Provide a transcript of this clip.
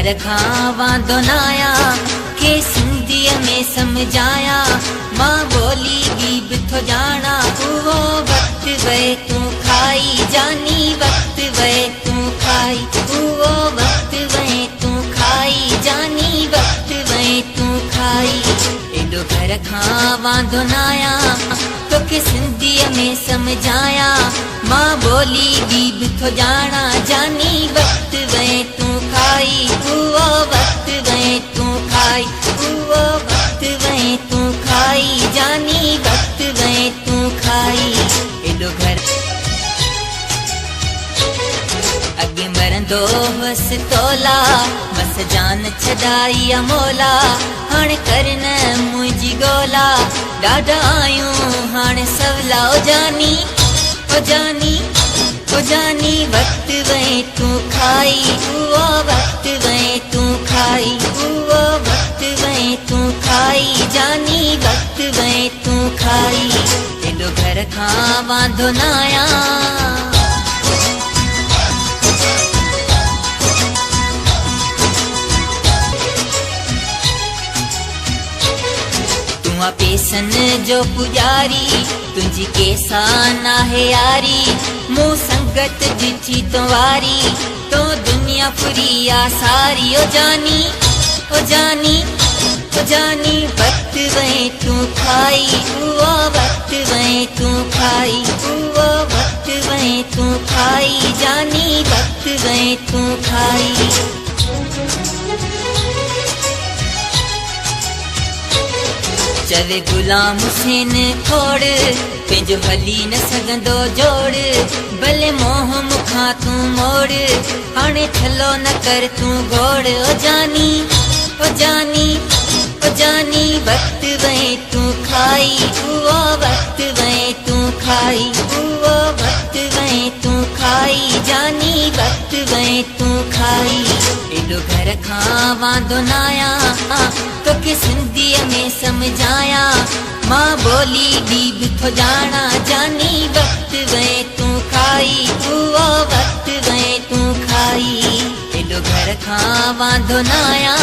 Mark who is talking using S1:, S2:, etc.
S1: گهر کان واندو ناهيان، کي سنڌيء ۾ سمجهايان، مان ٻولي ٻي به ٿو ڄاڻان، اهو وقت وئي تون کائي، جاني وقت وئي تون کائي، اهو وقت وئي تون کائي، جاني وقت وئي تون کائي. ايڏو گهر کان واندو ناهيان، توکي سنڌيء ۾ سمجهايان، مان ٻولي ٻي به ٿو ڄاڻان، جاني وقت وئين تون کائي، اهو وقت وئين تون کائي، اهو وقت وئين تون کائي، جاني وقت وئين تون کائي. ايڏو گهر اڳي مرندو هئس تولا، مس جان ڇڏائي آ مولا، هاڻ ڪر نه منهنجي ڳولا، ڏاڍا آهيون هاڻ سولا، او جاني، او جاني، او جاني وقت وئين تون کائي، اهو وقت وئين تون کائي، اهو وقت وئين تون کائي، جاني وقت وئين تون کائي. ايڏو گهر کان واندو ناهيان. تون آ پيسن جو پڄاري، تنهنجي ڪيسان ناهي ياري، مون سنگت ڏٺي تو واري، تو دنيا ڦري آ ساري، او جاني، او جاني، او جاني وقت وئين تون کائي، اهو وقت وئين تون کائي، اهو وقت وئين تون کائي، جاني وقت وئين تون کائي. چوي غلام حسين کوڙ، پنهنجو هلي نه سگهندو جوڙ، ڀلي منهن مون کان تون موڙ، هاڻي ڇلو نه ڪر تون گوڙ، او جاني، او جاني، او جاني وقت وئين تون کائي، اهو وقت وئين تون کائي، اهو وقت وئين تون کائي، جاني وقت وئين تون کائي. ايڏو گهر کان واندو ناهيان، توکي سنڌيء ۾ سمجهايان، مان ٻولي ٻي به ٿو ڄاڻان، جاني وقت وئين تون کائي، اهو وقت وئين تون کائي، ايڏو گهر کان واندو ناهيان.